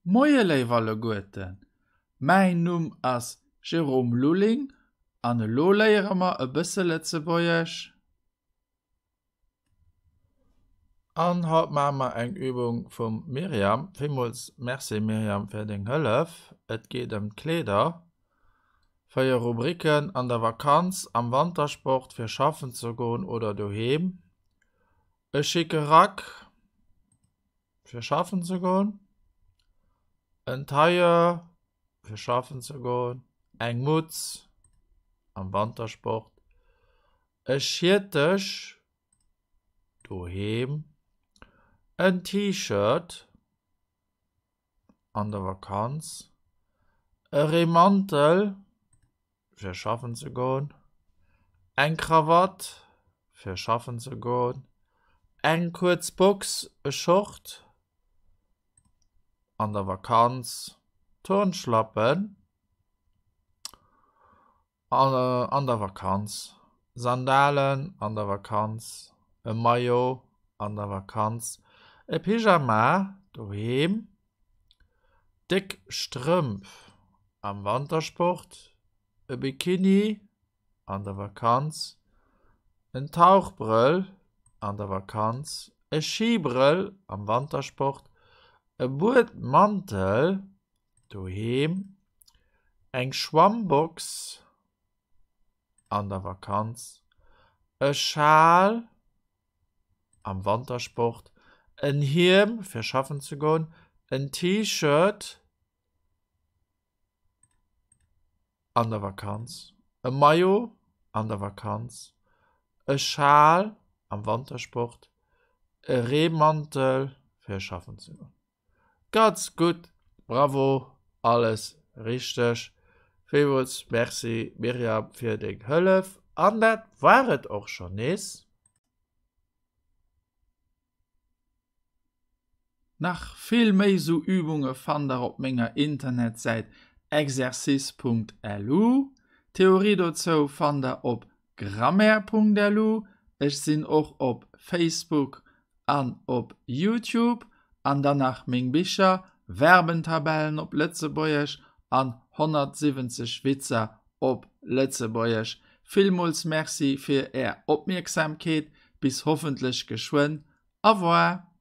Moie léif alleguerten, mäin Numm ass Jérôme Lulling an elo léiere mer e bësse Lëtzebuergesch. An haut maache mer eng Übung vum Myriam. Villmools Merci Myriam fir deng Hëllef. Et geet ëm d'Kleeder. 4 Rubriken, An der Vakanz, am Wantersport, fir schaffen ze goen oder doheem. E schicke Rack. Fir schaffen ze goen, en Tailleur fir schaffen ze goen, eng Mutz am Wantersport, e Schiertech doheem, en T-Shirt an der Vakanz, e Reemantel fir schaffen ze goen, eng Krawatt fir schaffen ze goen, eng kuerz Box, e Short an der Vakanz, Turnschlappen an der Vakanz, Sandalen an der Vakanz, e Maillot an der Vakanz, e Pyjama doheem. Déck Strëmp am Wantersport, e Bikini an der Vakanz, en Tauchbrëll an der Vakanz, e Schibrëll am Wantersport, e Buedmantel doheem, eng Schwammbox an der Vakanz, e Schal am Wantersport, en Hiem fir schaffen ze goen, en T-Shirt an der Vakanz, e Maillot an der Vakanz, e Schal am Wantersport, e Reemantel fir schaffen ze goen. Ganz gutt, bravo, alles richteg. Villmools Merci Myriam fir deng Hëllef an dat war et och schonn nees. Nach vill méi sou Übunge fannt der op menger Internetsäit exercice.lu. D'Theorie dozou fannt der op grammaire.lu. Ech sinn och op Facebook an op Youtube an dann nach meng Bicher, Verbentabellen op Lëtzebuergesch an 170 Witzer op Lëtzebuergesch. Villmools Merci fir är Opmierksamkeet, bis hoffentlech geschwënn. Au revoir!